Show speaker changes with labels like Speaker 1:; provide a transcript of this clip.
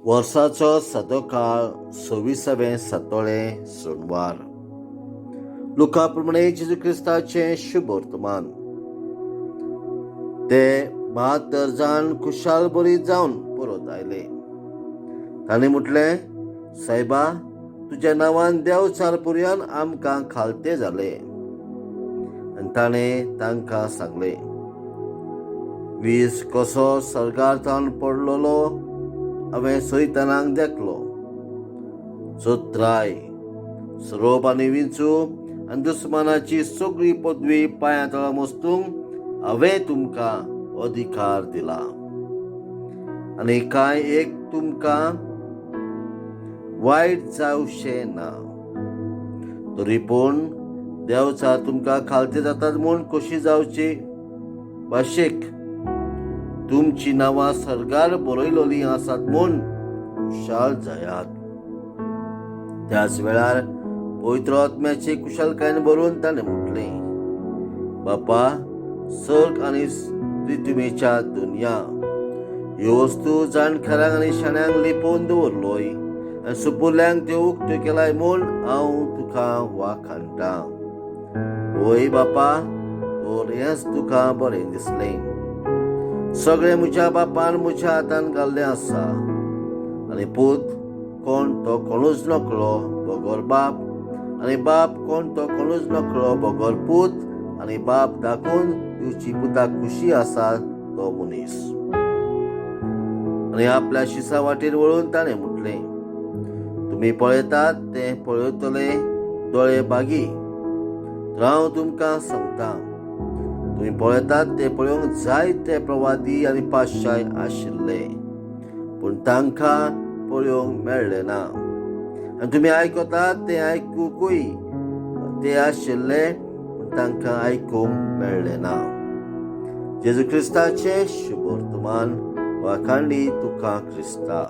Speaker 1: वर्साचो सदोकाळ 26वें सातोळें, सोनवार. लुका प्रमाणे जेजू क्रिस्ताचें शुभ वर्तमान. ते 72 जाण खुशाल बरी जावन परत आयले. तांणी म्हटलें, सायबा, तुज्या नांवान देंवचार पुरयान आमकां खालते जाले. आनी ताणें तांकां सांगलें, वीज कसो सर्गार थावन पडलेलो हांवें सैतानाक देखलो. चत्राय, सोरोप आनी विंचू आनी दुस्मानाची सगळी पदवी पांयां तळा मस्तूंक हांवें तुमकां अधिकार दिला आनी कांय एक तुमकां वायट जावचें ना. तरी पूण देंवचार तुमकां खालते जातात म्हूण खोशी जावची भाशेक तुमची नांवां सर्गार बरयलोलीं आसात म्हूण खुशाल जायात. त्याच वेळार पवित्र आत्म्याचे कुशलकायेन भरून ताणें म्हटलें, बापा, सर्ग आनी पृथ्वीच्या दुनिया, ह्यो वस्तू जाणकारांक आनी शाण्यांक लिपोवन दवरलोय आनी सुपुल्ल्यांक त्यो उक्त्यो केलाय म्हूण हांव तुका वाखाणटां. वय बापा, तर हेंच तुका बरें दिसलें. सगळें म्हज्या बापान म्हज्या हातान घाल्लें आसा आनी पूत कोण तो कोणूच नकळो बगर बाप, आनी बाप कोण तो कोणूच नकळो बगर पूत, आनी बाप दाखोवन दिवची पुताक खुशी आसा तो मनीस. आनी आपल्या शिसा वाटेर वळून ताणें म्हटलें, तुमी पळयतात तें पळयतले दोळे भागी. तर हांव तुमकां सांगता, तुमी पळयतात ते पळोवंक जायते प्रवादी आनी पातशाय आशिल्ले, पूण तांकां पळोवंक मेळ्ळें ना. आनी तुमी आयकतात तें आयकुकूय ते आशिल्ले, पूण तांकां आयकूंक मेळ्ळें ना. जेजू क्रिस्ताचें शुभ वर्तमान. वाखाणणी तुका क्रिस्ता.